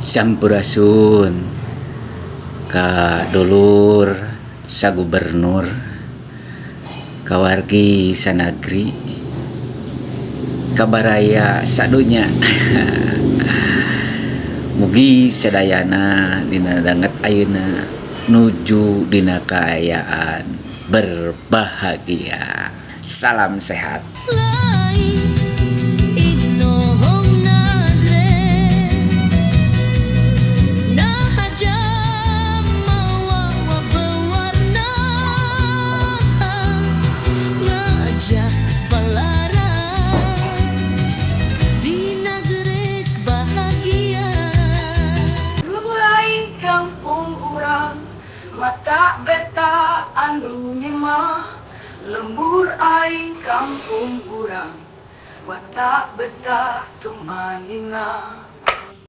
Sampurasun ka dulur sagubernur ka wargi sanagri ka baraya sadunya mugi sadayana dina danget ayeuna nuju dina kaayaan berbahagia salam sehat. Matak betah anu nyemah lembur aing kampung urang matak betah tumaninah.